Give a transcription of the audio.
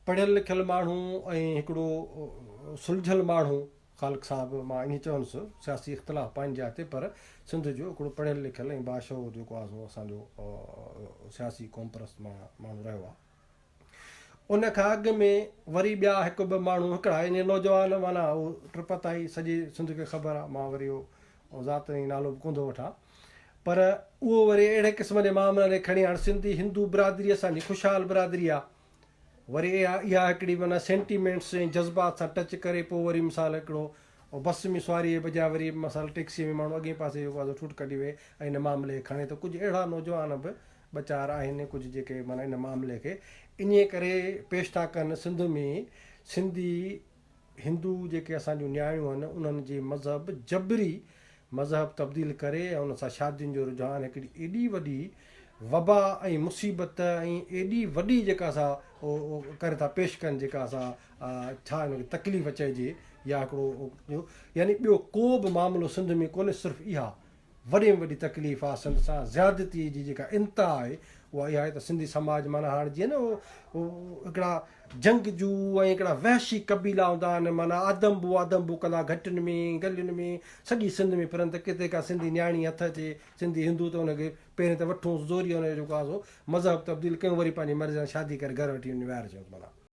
پڙهيل لکيل ماڻهو ۽ هڪڙو سلجهيل ماڻهو خالق صاحب مان ائين چوندس سياسي اختلاف پنهنجي جاء تي پر سنڌ جو هڪڙو پڙهيل لکيل ۽ باشعور جيڪو آهي سو اسان جو سياسي قومپرست ماڻهو رهيو آهي. ان کان اڳ ۾ وري ٻيا هڪ ٻه ماڻهو هڪڙا يعني نوجوان معنيٰ اهو ٽپتائي سڄي سنڌ کي خبر آهي مان وري اهو ذات ۽ نالو به ڪونه ٿو وٺان پر اهو وري اهڙي قسم جي معاملن کي کڻي هاڻ سنڌي هندو برادري اسان جي خوشحال برادري آهي وري اها اها هڪڙي معنيٰ سينٽيمينٽس ۽ جذبات سان ٽچ ڪري پوء وري مثال هڪڙو بس ۾ سواري جي بجاء وري مثال ٽيڪسي ۾ ماڻهو اڳئين پاسي جيڪو آهي سو ٺوٺ ڪڍي ويهي ۽ ان معاملي کي کڻي ته ڪجهه اهڙا نوجوان به ٻه چار آهن ڪجهه جيڪي معنيٰ ان معاملي کي انهيء ڪري پيش ٿا ڪن سنڌ ۾ سنڌي هندو جيڪي اسان جون نياڻيون آهن انهن جي مذهب جبري مذهب تبديل ڪري ۽ ان سان شادين جو رجحان هڪڙي ايڏي وڏي وبا ۽ مصيبت ۽ ايڏي وڏي جيڪا سا ڪري ٿا پيش ڪن جيڪا سا ڇا ان کي تڪليف چئجي يا هڪڙو يعني ٻيو ڪو به معاملو سنڌ ۾ ڪونهي صرف اها وڏي ۾ وڏي تڪليف آ سنڌ سان زيادتي جي جيڪا انتها آهي اها اها آهي ته سنڌي سماج معنيٰ هاڻ جيئن نه اهو هڪڙا جنگجو ۽ هڪڙا وحشي قبيلا هوندا آهن معنيٰ آدم بو آدم بو ڪندا گهٽين ۾ گلين ۾ سڄي سنڌ ۾ ڦرن ته ڪٿي ڪا سنڌي نياڻي هٿ اچي سنڌي هندو ته ان کي پهرين ته وٺونس زوري ان جو جيڪو آهي سو مذهب تبديل ڪيون وري پنهنجي مرضي سان شادي ڪري گهر وٺي وڃي ويهاري ڇڏيونس معنيٰ.